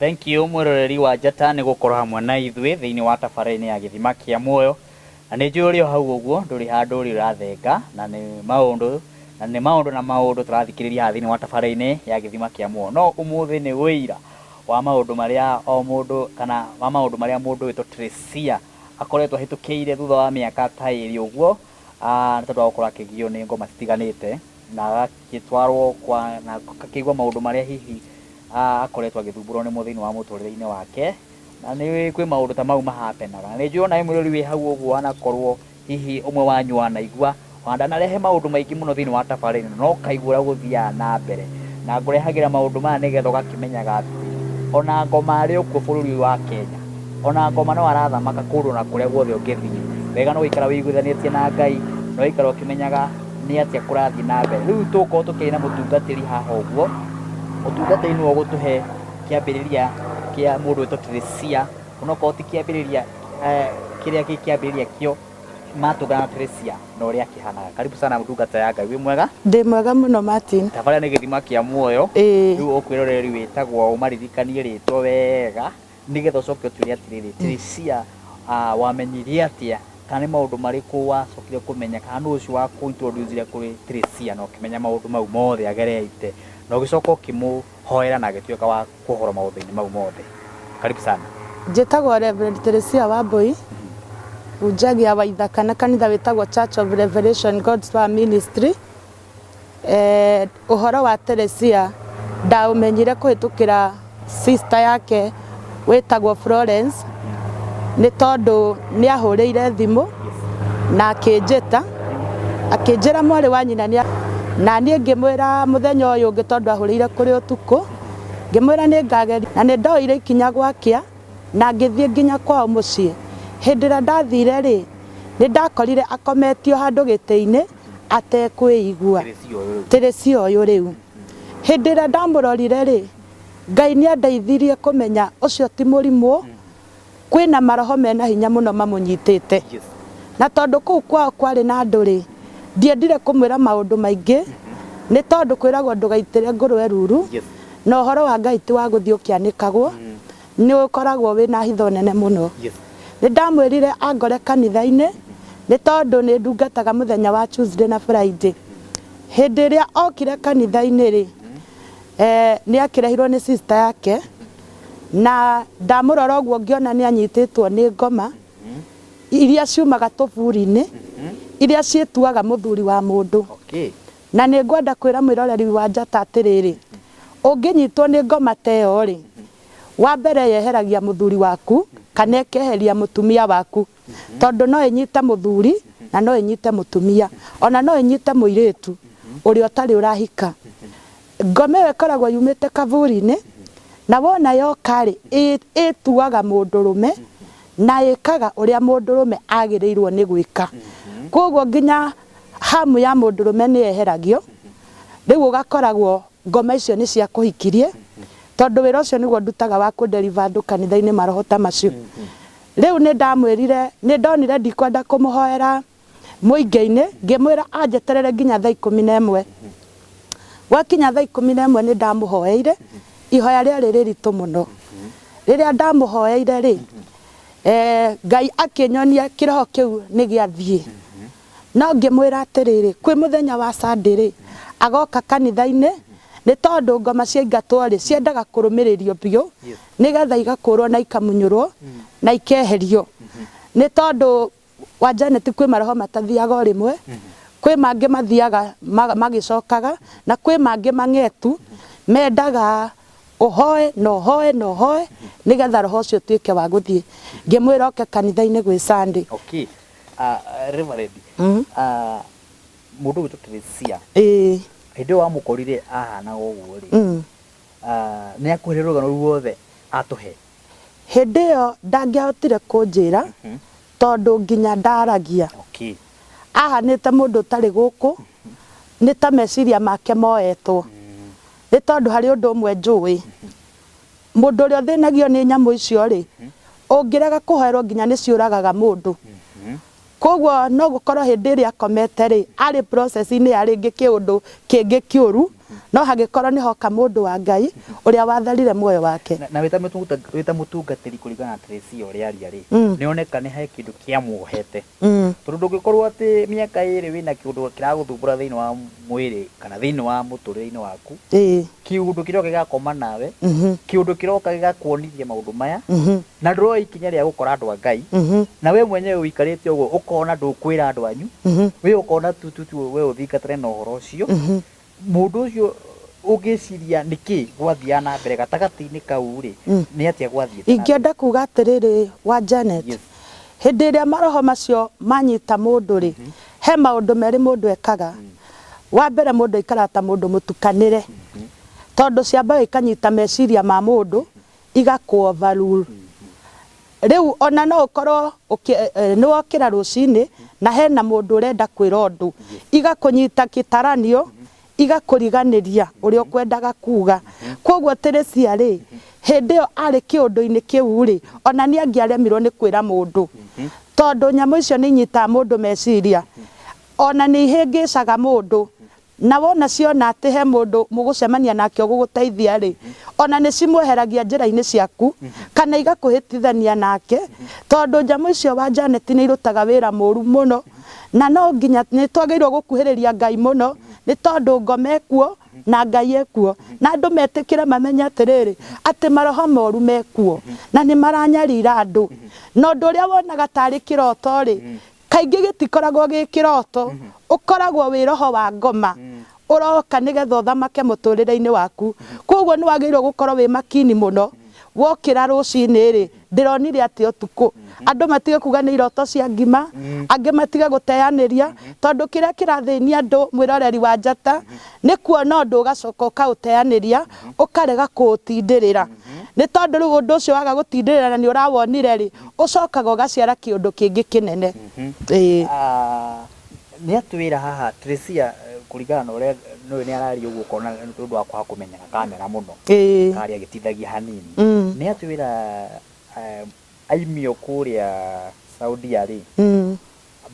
Thank you mwĩroreri wa Njata nĩ gũkorwo hamwe na ithuĩ thĩinĩ wa tabarĩra-inĩ ya gĩthima kĩa muoyo. Na nĩ njũĩ ũrĩ o hau ũguo ndũrĩ handũ ũrĩ ũrathenga, na nĩ maũndũ na nĩ maũndũ na maũndũ tũrathikĩrĩria haha thĩinĩ wa tabarĩra-inĩ ya gĩthima kĩa muoyo. No ũmũthĩ nĩ ũira wa maũndũ marĩa o mũndũ kana wa maũndũ marĩa mũndũ wĩtwo Teresia akoretwo ahĩtũkĩire thutha wa mĩaka ta ĩrĩ ũguo, nĩ tondũ wa gũkorwo akĩgio nĩ ngoma citiganĩte na agagĩtwarwo kwa na akĩigua maũndũ marĩa hihi akoretwo agĩthumbũrwo nĩmo thĩinĩ wa mũtũrĩre-inĩ wake. Na nĩ kwĩ maũndũ ta mau mahapenaga. Na nĩ njũĩ onawe mwĩroreri wĩ hau ũguo wanakorwo hihi ũmwe wanyu wanaigua, ona ndanarehe maũndũ maingĩ mũno thĩinĩ wa tabarĩra ĩno, no ũkaigua ũrĩa gũthiaga na mbere. Na ngũrehagĩra maũndũ maya nĩgetha ũgakĩmenyaga atĩ ona ngoma arĩ o kuo bũrũri ũyũ wa Kenya. Ona ngoma no arathamaka kũndũ na kũrĩa guothe ũngĩthiĩ. Wega nĩ gũikara wĩiguithanĩtie na Ngai, na ũgaikara ũkĩmenyaga nĩ atĩa kũrathiĩ na mbere. Rĩu tũgũkorwo tũkĩaria na mũtungatĩri haha ũguo, mũtungatĩri nĩwe ũgũtũhe kĩambĩrĩria kĩa mũndũ wĩtwo Teresia, onokorwo ti kĩambĩrĩria kĩrĩa gĩ kĩambĩrĩria kĩo matũngana na Teresia na ũrĩa akĩhanaga. Karibu sana ndungata ya Ngai, wĩ mwega? Ndĩ mwega mũno Martin. Tabarĩra nĩ gĩthima kĩa muoyo. Ĩĩ. Rĩu ũkwĩroreri wĩtagwo ũmaririkanie rĩtwa wega nĩgetha ũcoke ũtwĩre atĩrĩrĩ, Teresia wamenyire atĩa kana nĩ maũndũ marĩkũ wacokire kũmenya kana nũ ũcio wa kũ introduce kũrĩ Teresia na ũkĩmenya maũndũ mau mothe agereire na ũgĩcoka ũkĩmũhoera na agĩtuĩka wa kuohorwo maũndũ-inĩ mau mothe. Karibu sana. Njĩtagwo Reverend Teresia Wambui, hunjagia Waithaka na kanitha wĩtagwo Church of Revelation God's Power Ministry. Eh, ũhoro wa Teresia ndaũmenyire kũhĩtũkĩra sister yake wĩtagwo Florence nĩ tondũ nĩ ahũrĩire thimũ na akĩnjĩta akĩnjĩra mwarĩ wa nyina nĩ na niĩ ngĩmwĩra mũthenya ũyũ ũngĩ tondũ ahũrĩire kũrĩ ũtukũ ngĩmwĩra nĩ ngageria na nĩ ndoire ikinya gwakĩa na ngĩthiĩ nginya kwao mũciĩ. Hĩndĩ ĩrĩa ndathire rĩ, nĩ ndakorire akometio handũ gĩtĩ-inĩ atekwĩigua. Teresia ũyũ rĩu. Hĩndĩ ĩrĩa ndamũrorire rĩ, Ngai nĩ andeithirie kũmenya ũcio ti mũrimũ, kwĩna maroho mena hinya mũno mamũnyitĩte. Na tondũ kũu kwao kwarĩ na andũ rĩ, ndiendire kũmwĩra maũndũ maingĩ, nĩ tondũ kwĩragwo ndũgaitĩre ngũrwe ruru, na ũhoro wa Ngai ti wa gũthiĩ ũkĩanĩkagwo, nĩ ũkoragwo wĩna hitho nene mũno. Nĩ ndamwĩrire angore kanitha-inĩ, nĩ tondũ nĩ ndungataga mũthenya wa Tuesday na Friday. Hĩndĩ ĩrĩa okire kanitha-inĩ rĩ, nĩ akĩrehirwo nĩ sister yake, na ndamũrora ũguo ngĩona nĩ anyitĩtwo nĩ ngoma iria ciumaga tũburi-inĩ, iria ciĩtuaga mũthuri wa mũndũ. Na nĩ ngwenda kwĩra mwĩroreri wa Njata atĩrĩrĩ, ũngĩnyitwo nĩ ngoma ta ĩyo rĩ, wa mbere yeheragia mũthuri waku kana ĩkeheria mũtumia waku, tondũ no ĩnyite mũthuri na no ĩnyite mũtumia, ona no ĩnyite mũirĩtu ũrĩa ũtarĩ ũrahika. Ngoma ĩyo ĩkoragwo yumĩte kaburi-inĩ, na wona yoka rĩ, ĩtuaga mũndũrũme na ĩkaga ũrĩa mũndũrũme agĩrĩirwo nĩ gwĩka. Koguo nginya hamu ya mũndũrũme nĩ yeheragio, rĩu ũgakoragwo ngoma icio nĩ cia kũhikirie, tondũ wĩra ũcio nĩguo ndutaga wa kũ deliver andũ kanitha-inĩ maroho ta macio. Rĩu nĩ ndamwĩrire, nĩ ndonire ndikwenda kũmũhoera mũingĩ-inĩ, ngĩmwĩra anjeterere nginya thaa 11. Gwakinya thaa 11 nĩ ndamũhoeire, ihoya rĩarĩ rĩritũ mũno. Rĩrĩa ndamũhoeire rĩ, Ngai akĩnyonia kĩroho kĩu nĩ gĩathiĩ. No ngĩmwĩra atĩrĩrĩ, kwĩ mũthenya wa Sunday rĩ, agoka kanitha-inĩ, nĩ tondũ ngoma ciaingatwo rĩ, ciendaga kũrũmĩrĩrio biũ, nĩgetha igakũrwo na ikamunyũrwo na ikeherio. Nĩ tondũ wa Janet kwĩ maroho matathiaga o rĩmwe, kwĩ mangĩ mathiaga magĩcokaga, na kwĩ mangĩ mang'etu mendaga ũhoe na ũhoe na ũhoe nĩgetha roho ũcio ũtuĩke wa gũthiĩ. Ngĩmwĩra oke kanitha-inĩ gwĩ Sunday. Okay. Reverend, mũndũ ũgwĩtwo Teresia, Ĩĩ. hĩndĩ ĩyo wamũkorire ahanaga ũguo rĩ, nĩ akũheire rũgano ruothe atũhe? Hĩndĩ ĩyo ndangĩahotire kũnjĩra tondũ nginya ndaragia. Ahanĩte mũndũ ũtarĩ gũkũ, nĩ ta meciria make moetwo. Nĩ tondũ harĩ ũndũ ũmwe njũĩ, mũndũ ũrĩa ũthĩnagio nĩ nyamũ icio rĩ, ũngĩrega kũhoerwo nginya nĩ ciũragaga mũndũ. Koguo no gũkorwo hĩndĩ ĩrĩa akomete rĩ, arĩ process-inĩ ya rĩngĩ kĩũndũ kĩngĩ kĩũru, No hagĩkorwo nĩ hoka mũndũ wa Ngai ũrĩa watharire muoyo wake. Na wĩta mũtungatĩri kũringana na Teresia ũrĩa aria rĩ, nĩ oneka nĩ he kĩndũ kĩamuohete. Tondũ ndũngĩkorwo atĩ mĩaka ĩrĩ wĩna kĩũndũ kĩragũthumbũra thĩinĩ wa mwĩrĩ kana thĩinĩ wa mũtũrĩre-inĩ waku, kĩũndũ kĩroka gĩgakoma nawe, kĩũndũ kĩroka gĩgakuonithia maũndũ maya, na ndũroya ikinya rĩa gũkora andũ a Ngai, na we mwenyewe ũikarĩte ũguo ũkona ndũkwĩra andũ anyu, we ũkona tu tu tu we ũthingatane na ũhoro ũcio, mũndũ ũcio ũngĩciria nĩkĩ gwathiaga na mbere gatagatĩ-inĩ kau rĩ, nĩ atĩa gwathiĩte na mbere? Ingĩenda kuga atĩrĩrĩ wa Janet, hĩndĩ ĩrĩa maroho macio manyita mũndũ rĩ, he maũndũ merĩ mũndũ ekaga. Wa mbere mũndũ aikaraga ta mũndũ mũtukanĩre, tondũ ciambaga ikanyita meciria ma mũndũ igakũ overrule. Rĩu ona no ũkorwo nĩ wokĩra rũcinĩ na hena mũndũ ũrenda kwĩra ũndũ, igakũnyita kĩtaranio, igakũriganĩria ũrĩa ũkwendaga kuga. Koguo Teresia rĩ, hĩndĩ ĩyo arĩ kĩũndũ-inĩ kĩu rĩ, ona nĩ angĩaremirwo nĩ kwĩra mũndũ, tondũ nyamũ icio nĩ inyitaga mũndũ meciria, ona nĩ ihĩngĩcaga mũndũ. Na wona ciona atĩ he mũndũ mũgũcemania nake ũgũgũteithia rĩ, ona nĩ cimweheragia njĩra-inĩ ciaku, kana igakũhĩtithania nake, tondũ nyamũ icio wa Janet nĩ irutaga wĩra mũru mũno, na no nginya nĩ twagĩrĩirwo gũkuhĩrĩria Ngai mũno, nĩ tondũ ngoma ĩkuo na Ngai ekuo, na andũ metĩkĩre mamenye atĩrĩrĩ, atĩ maroho moru mekuo, na nĩ maranyarira andũ. Na ũndũ ũrĩa wonaga tarĩ kĩroto rĩ, kaingĩ gĩtikoragwo gĩ kĩroto, ũkoragwo wĩ roho wa ngoma ũroka nĩgetha ũthamake mũtũrĩre-inĩ waku. Koguo nĩ wagĩrĩirwo gũkorwo wĩ makini mũno. Wokĩra rũcinĩ rĩ, ndĩronire atĩa ũtukũ. Andũ matige kuga nĩ iroto cia ngima, angĩ matige gũteanĩria, tondũ kĩrĩa kĩrathĩnia andũ mwĩroreri wa Njata, nĩ kuona ũndũ ũgacoka ũkaũteanĩria, ũkarega kũũtindĩrĩra. Nĩ tondũ rĩu ũndũ ũcio waga gũtindĩrĩra na nĩ ũrawonire rĩ, ũcokaga ũgaciara kĩũndũ kĩngĩ kĩnene. Ĩĩ. Nĩ atwĩra haha Teresia kũringana na ũrĩa nĩũĩ nĩ araria ũguo ũkona nĩ ũndũ wa kwaga kũmenyera kamera mũno, karĩa agĩtithagia hanini. Nĩ atwĩra aimio kũrĩa Saudia rĩ,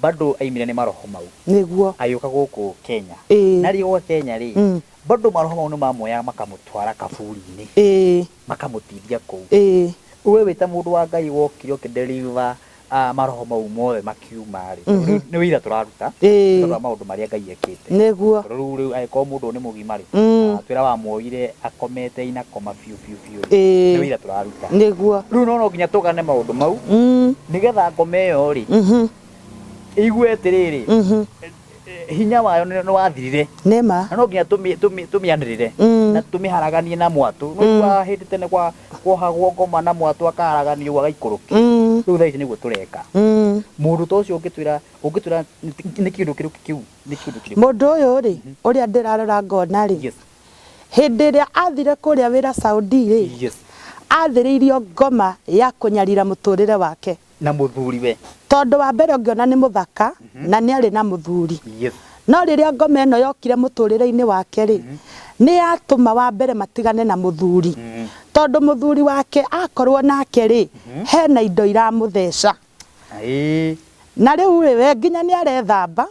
bado aimire nĩ maroho mau. Nĩguo. Agĩũka gũkũ Kenya. Na rĩgũka Kenya rĩ, bado maroho mau nĩ mamuoyaga makamũtwara kaburi-inĩ. Makamũtindia kũu. We wĩ ta mũndũ wa Ngai wokire ũkĩ deliver maroho mau mothe makiuma rĩ, nĩ wĩira tũraruta tondũ wa maũndũ marĩa Ngai ekĩte. Nĩguo. Tondũ rĩu rĩu angĩkorwo mũndũ nĩ mũgima rĩ, twĩra wamuoire akomete inakoma biũ biũ biũ rĩ, nĩ wĩira tũraruta. Nĩguo. Rĩu no nginya tũgane maũndũ mau nĩgetha ngoma ĩyo rĩ ĩigue atĩrĩrĩ, hinya wayo nĩ wathirire. Nĩma. Na no nginya tũmĩanĩrĩre na tũmĩharaganie na mwatũ. Nĩ ũiguaga hĩndĩ tene kwa kuohagwo ngoma na mwatũ akaharaganio ũguo agaikũrũkio. Rĩu thaa ici nĩguo tũreka. Mũndũ ta ũcio ũngĩtwĩra ũngĩtwĩra nĩ kĩũndũ kĩrĩkũ kĩu, nĩ kĩũndũ kĩrĩkũ? Mũndũ ũyũ rĩ, ũrĩa ndĩrarora ngona rĩ, hĩndĩ ĩrĩa athire kũrĩa wĩra Saudi rĩ, athĩrĩirio ngoma ya kũnyarira mũtũrĩre wake. Na mũthuriwe. Tondũ wa mbere ũngĩona nĩ mũthaka na nĩ arĩ na mũthuri. No rĩrĩa ngoma ĩno yokire mũtũrĩre-inĩ wake rĩ, nĩ yatũma wa mbere matigane na mũthuri. Tondũ mũthuri wake akorwo nake rĩ, hena indo iramũtheca. Na rĩu rĩ, we nginya nĩ arethamba,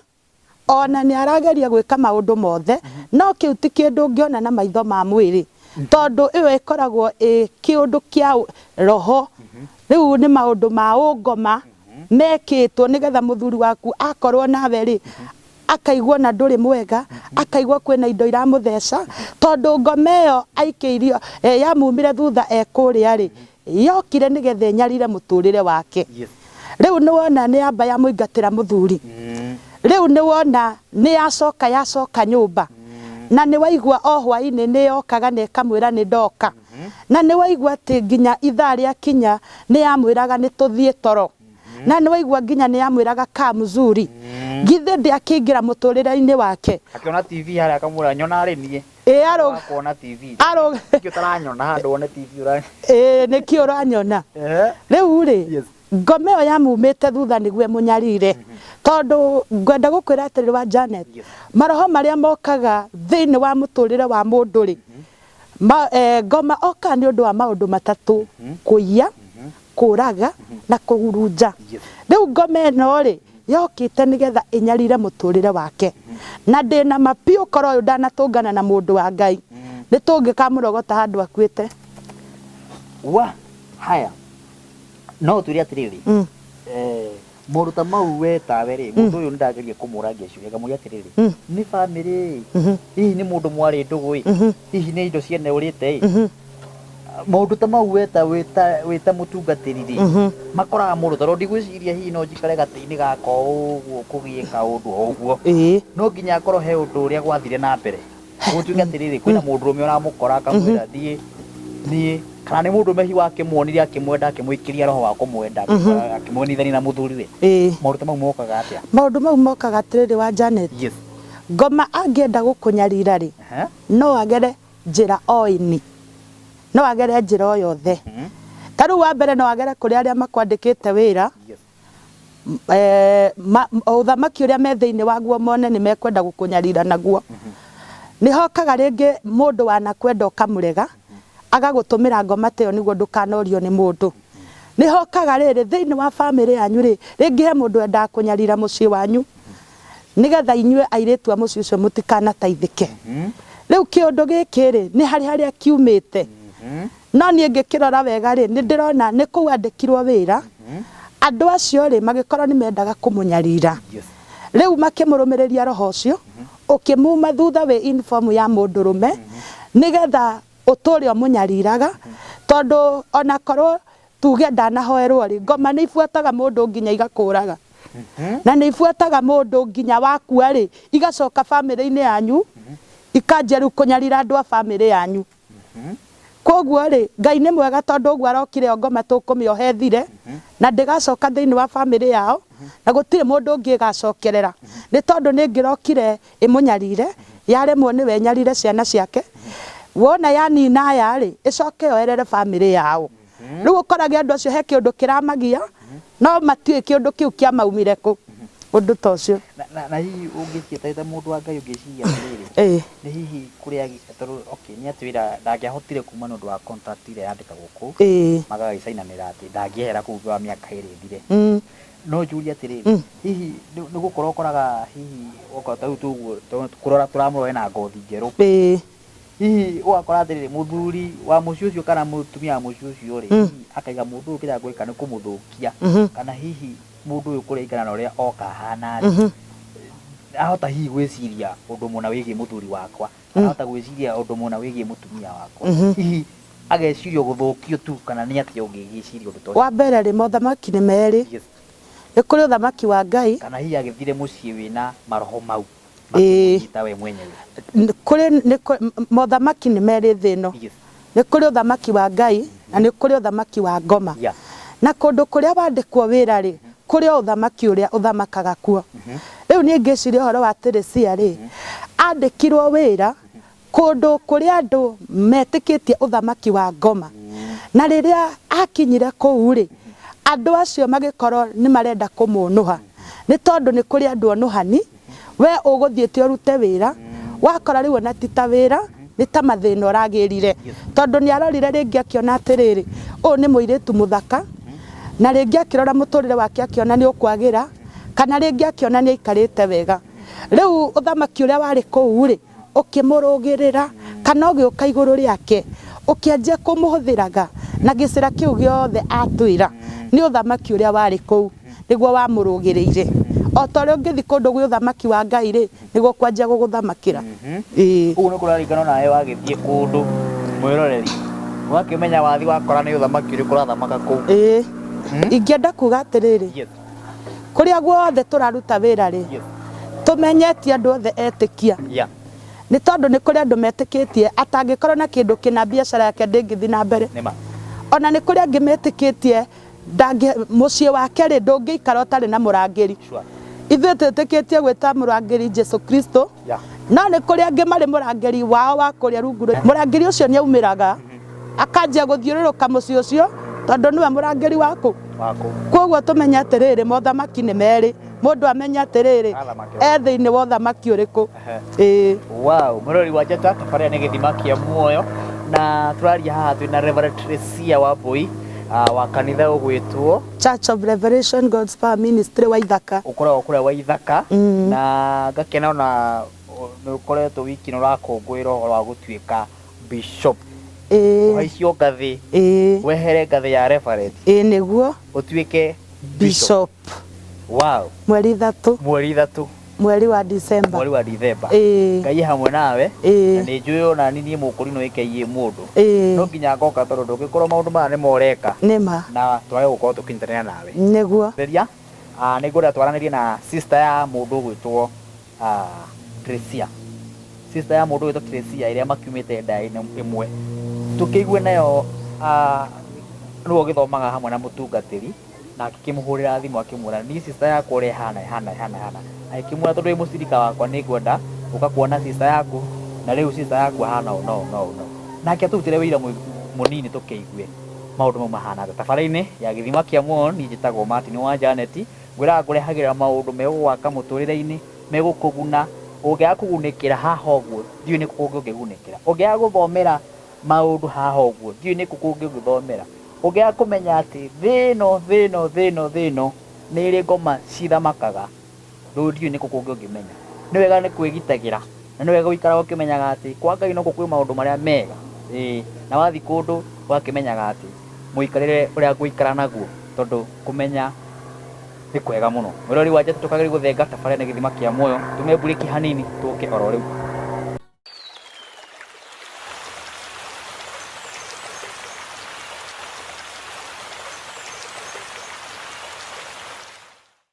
ona nĩ arageria gwĩka maũndũ mothe, no kĩu ti kĩndũ ũngĩona na maitho ma mwĩrĩ. Tondũ ĩyo ĩkoragwo ĩ kĩũndũ kĩa roho. Rĩu nĩ maũndũ ma ũngoma mekĩtwo nĩgetha mũthuri waku akorwo nawe rĩ, akaigua ona ndũrĩ mwega, akaigua kwĩna indo iramũtheca, tondũ ngoma ĩyo aikĩirio, yamumire thutha e kũrĩa rĩ, yokire nĩgetha ĩnyarire mũtũrĩre wake. Rĩu nĩ wona nĩ yamba yamũingatĩra mũthuri. Rĩu nĩ wona nĩ yacoka yacoka nyũmba. Na nĩ waigua o hwaĩ-inĩ nĩ yokaga na ĩkamwĩra nĩ ndoka. Na nĩ waigua atĩ nginya ithaa rĩakinya nĩ yamwĩraga nĩ tũthiĩ toro. Na nĩ waigua nginya nĩ yamwĩraga kaa mzuri. Githĩ ndĩakĩingĩra mũtũrĩre-inĩ wake. Akĩona TV harĩa akamwĩra nyona rĩ niĩ. Kuona TV. Nĩkĩ ũtaranyona handũ wone TV ũra. Nĩkĩ ũranyona. Rĩu rĩ, ngoma ĩyo yamumĩte thutha nĩguo ĩmũnyarire. Tondũ ngwenda gũkwĩra atĩrĩrĩ wa Janet, maroho marĩa mokaga thĩinĩ wa mũtũrĩre wa mũndũ rĩ, ngoma okaga nĩ ũndũ wa maũndũ matatũ, kũiya, kũraga na kũhurunja. Rĩu ngoma ĩno rĩ, Yokĩte nĩgetha ĩnyarire mũtũrĩre wake. Na ndĩna ma biũ korwo ũyũ ndanatũngana na mũndũ wa Ngai, nĩ tũngĩkamũrogota handũ akuĩte. Wa haya no ũtwĩre atĩrĩrĩ, maũndũ ta mau we tawe rĩ, mũndũ ũyũ nĩndageria kũmũragia ciũria ngamũria atĩrĩrĩ, nĩ bamĩrĩ ĩ, hihi nĩ mũndũ mwarĩ ndũgũ ĩ, hihi nĩ indo ciene ũrĩte ĩ, maũndũ ta mau we ta wĩ ta mũtungatĩri rĩ, makoraga mũndũ tondũ ndigwĩciria hihi no njikare gatĩ-inĩ gaka o ũguo kũgĩe kaũndũ o ũguo, no nginya akorwo he ũndũ ũrĩa gwathire na mbere. Gũtuĩke atĩrĩrĩ, kwĩna mũndũrũme ũramũkora akamwĩra thiĩ niĩ, kana nĩ mũndũrũme hihi wakĩmuonire akĩmwenda akĩmũikĩria roho wa kũmwenda akĩmuonithania na mũthuriwe. Maũndũ ta mau mokaga atĩa? Maũndũ mau mokaga atĩrĩrĩ wa Janet, Yes. Ngoma angĩenda gũkũnyarira rĩ, no agere njĩra o ĩni, no agere njĩra o yothe. Ta rĩu wa mbere no agere kũrĩ arĩa makwandĩkĩte wĩra, Yes. Ũthamaki ũrĩa me thĩinĩ waguo mone nĩ mekwenda gũkũnyarira naguo. Nĩ hokaga rĩngĩ mũndũ wanakwenda ũkamũrega, agagũtũmĩra ngoma ta ĩyo nĩguo ndũkanorio nĩ mũndũ. Nĩ hokaga rĩrĩ, thĩinĩ wa bamĩrĩ yanyu rĩ, rĩngĩ he mũndũ wendaga kũnyarira mũciĩ wanyu, nĩgetha inyuĩ airĩtu a mũciĩ ũcio mũtikanataithĩke. Rĩu kĩũndũ gĩkĩ rĩ, nĩ harĩ harĩa kiumĩte. No niĩ ngĩkĩrora wega rĩ, nĩ ndĩrona nĩ kũu andĩkirwo wĩra, andũ acio rĩ, magĩkorwo nĩ mendaga kũmũnyarira. Rĩu makĩmũrũmĩrĩria roho ũcio, ũkĩmuma thutha wĩ uniform ya mũndũrũme, nĩgetha ũtũre ũmũnyariraga, tondũ onakorwo tuge ndanahoerwo rĩ, ngoma nĩ ibuataga mũndũ nginya igakũraga. Na nĩ ibuataga mũndũ nginya wakua rĩ, igacoka bamĩrĩ-inĩ yanyu, ikanjia rĩu kũnyarira andũ a bamĩrĩ yanyu. Koguo rĩ, Ngai nĩ mwega tondũ ũguo arokire o ngoma tũkũmĩoha ĩthire, na ndĩgacoka thĩinĩ wa bamĩrĩ yao, na gũtirĩ mũndũ ũngĩ ĩgacokerera. Nĩ tondũ nĩ ĩngĩrokire ĩmũnyarire, yaremwo nĩwe ĩnyarire ciana ciake, wona yanina aya rĩ, ĩcoke yoerere bamĩrĩ yao. Rĩu ũkorage andũ acio he kĩũndũ kĩramagia, no matiũĩ kĩũndũ kĩu kĩamaumire kũ. Ũndũ ta ũcio. Na hihi ũngĩciĩta ta mũndũ wa Ngai ũngĩciria atĩrĩrĩ, nĩ hihi kũrĩa tondũ okay nĩ atwĩra ndangĩahotire kuma nĩ ũndũ wa contract ĩrĩa yandĩkagwo kũu, magagĩcainanĩra atĩ ndangĩehera kũu thutha wa mĩaka ĩrĩ ĩthire. No njũrie atĩrĩrĩ, hihi nĩ gũkorwo ũkoraga hihi okorwo ta rĩu tũguo kũrora tũramũrora ena ngothi njerũ. Hihi ũgakora atĩrĩrĩ, mũthuri wa mũciĩ ũcio kana mũtumia wa mũciĩ ũcio rĩ, hihi akaiga mũndũ ũyũ kĩrĩa ngwĩka nĩ kũmũthũkia, kana hihi mũndũ ũyũ kũringana na ũrĩa oka ahana rĩ, ahota hihi gwĩciria ũndũ mũna wĩgiĩ mũthuri wakwa, kana ahota gwĩciria ũndũ mũna wĩgiĩ mũtumia wakwa, hihi ageciria gũthũkio tu kana nĩ atĩa ũngĩgĩciria ũndũ ta ũcio? Wa mbere rĩ, mothamaki nĩ merĩ. Yes. Nĩ kũrĩ ũthamaki wa Ngai. Kana hihi agĩthire mũciĩ wĩna maroho mau Ĩĩ. makĩmũnyita we mwenyewe. Kũrĩ nĩ mothamaki nĩ merĩ thĩ ĩno. Yes. Nĩ kũrĩ ũthamaki wa Ngai na nĩ kũrĩ ũthamaki wa ngoma. Yeah. Na kũndũ kũrĩa wandĩkwo wĩra rĩ, kũrĩ o ũthamaki ũrĩa ũthamakaga kuo. Rĩu niĩ ngĩciria ũhoro wa Teresia rĩ, andĩkirwo wĩra kũndũ kũrĩa andũ metĩkĩtie ũthamaki wa ngoma. Na rĩrĩa akinyire kũu rĩ, andũ acio magĩkorwo nĩ marenda kũmũnũha. Nĩ tondũ nĩ kũrĩ andũ onũhani, we ũgũthiĩte ũrute wĩra, wakora rĩu ona ti ta wĩra, nĩ ta mathĩna ũragĩrire. Tondũ nĩ arorire rĩngĩ akĩona atĩrĩrĩ, ũyũ nĩ mũirĩtu mũthaka, na rĩngĩ akĩrora mũtũrĩre wake akĩona nĩ ũkwagĩra, kana rĩngĩ akĩona nĩ aikarĩte wega. Rĩu ũthamaki ũrĩa warĩ kũu rĩ, ũkĩmũrũgĩrĩra, kana ũgĩũka igũrũ rĩake, ũkĩanjia kũmũhũthĩraga na gĩcĩra kĩu gĩothe atwĩra, nĩ ũthamaki ũrĩa warĩ kũu, nĩguo wamũrũgĩrĩire. O ta ũrĩa ũngĩthiĩ kũndũ gwĩ ũthamaki wa Ngai rĩ, nĩguo kwanjia gũgũthamakĩra. Ĩĩ. Ũguo nĩ kũraringana nawe wagĩthiĩ kũndũ mwĩroreri, ũgakĩmenya wathiĩ wakora nĩ ũthamaki ũrĩkũ ũrathamaka kũu. Ĩĩ. Ingĩenda kuga atĩrĩrĩ, Yes. kũrĩa guothe tũraruta wĩra rĩ, Yes. tũmenye ti andũ othe etĩkia. Yeah. Nĩ tondũ nĩ kũrĩ andũ metĩkĩtie atangĩkorwo na kĩndũ kĩna biacara yake ndĩngĩthiĩ na mbere. Nĩma. Ona nĩ kũrĩ angĩ metĩkĩtie mũciĩ wake rĩ ndũngĩikara ũtarĩ na mũrangĩri. Sure. Ithuĩ twĩtĩkĩtie gwĩta mũrangĩri Jesu Kristo. Yeah. No nĩ kũrĩ angĩ marĩ mũrangĩri wao wa kũrĩa rungu rwa mũrangĩri ũcio nĩ aumĩraga akanjia gũthiũrũrũka mũciĩ ũcio tondũ nĩwe mũrangĩri waku. Waku. Koguo tũmenye atĩrĩrĩ, mothamaki nĩ merĩ, mũndũ amenye atĩrĩrĩ Athamaki. e thĩinĩ wa ũthamaki ũrĩkũ. Ĩĩ. Wow, mũrori wa njata tabarĩra nĩ gĩthima kĩa muoyo na tũraria haha twĩna Reverend Teresia Wambui Wa kanitha ũgwĩtwo Church of Revelation God's Power Ministry wa Ithaka. Ũkoragwo kũrĩa wa Ithaka. Mm. Na ngakena ona nĩ ũkoretwo wiki ĩno ũrakũngũĩra ũhoro wa gũtuĩka bishop. Ĩĩ. Ũhaicio ngathĩ. Ĩĩ. Wehere ngathĩ ya reverend. Ĩĩ nĩguo. Ũtuĩke bishop. Bishop. Wow. Mweri 3. Mweri 3. Mweri wa December. Mweri wa December. Ĩĩ. Ngai hamwe nawe. Ĩĩ. Na nĩ njũĩ ona niĩ mũkũrinũ ĩkeiĩ mũndũ. Ĩĩ. No nginya ngoka tondũ ndũngĩkorwo maũndũ maya nĩmo ũreka. Nĩma. Na twage gũkorwo tũkĩnyitanĩra nawe. Nĩguo. Rĩria nĩ ngwenda twaranĩrie na sister ya mũndũ ũgwĩtwo Tracia. Sister ya mũndũ ũgwĩtwo Tracia ĩrĩa makiumĩte nda-inĩ ĩmwe. Tũkĩigue nayo nĩwe ũgĩthomaga hamwe na mũtungatĩri na akĩmũhũrĩra thimũ akĩmwĩra niĩ sister yakwa ũrĩa ĩhana ĩhana ĩhana ĩhana. Agĩkĩmwĩra tondũ wĩ mũcirika wakwa nĩ ngwenda gũka kuona sister yaku na rĩu sister yaku ahana ũũ na ũũ na ũũ na ũũ. Nake atũrutĩre wĩira mũnini tũkĩigue maũndũ mau mahana atĩa. Tabarĩra-inĩ ya Gĩthima kĩa Muoyo niĩ njĩtagwo Martin wa Janet, ngwĩraga ngũrehagĩra maũndũ megũgwaka mũtũrĩre-inĩ, megũkũguna, ũngĩaga kũgunĩkĩra haha ũguo ndiũĩ nĩkũ kũngĩ ũngĩgunĩkĩra. Ũngĩaga gũthomera maũndũ haha ũguo ndiũĩ nĩkũ kũngĩ ũngĩthomera. Ũngĩaga kũmenya atĩ thĩ ĩno thĩ ĩno thĩ ĩno thĩ ĩno nĩ ĩrĩ ngoma cithamakaga, ndiũĩ nĩkũ kũngĩ ũngĩmenya. Nĩ wega nĩ kwĩgitagĩra na nĩ wega gũikara ũkĩmenyaga atĩ kwa Ngai nokuo kwĩ maũndũ marĩa mega. Ĩĩ, na wathiĩ kũndũ ũgakĩmenyaga atĩ mũikarĩre ũrĩa ngũikara naguo tondũ kũmenya nĩ kwega mũno. Mwĩroreri wa Njata tũkagĩrĩire gũthenga tabarĩra nĩ Gĩthima kĩa Muoyo, tume mburĩki hanini tũke oro rĩu.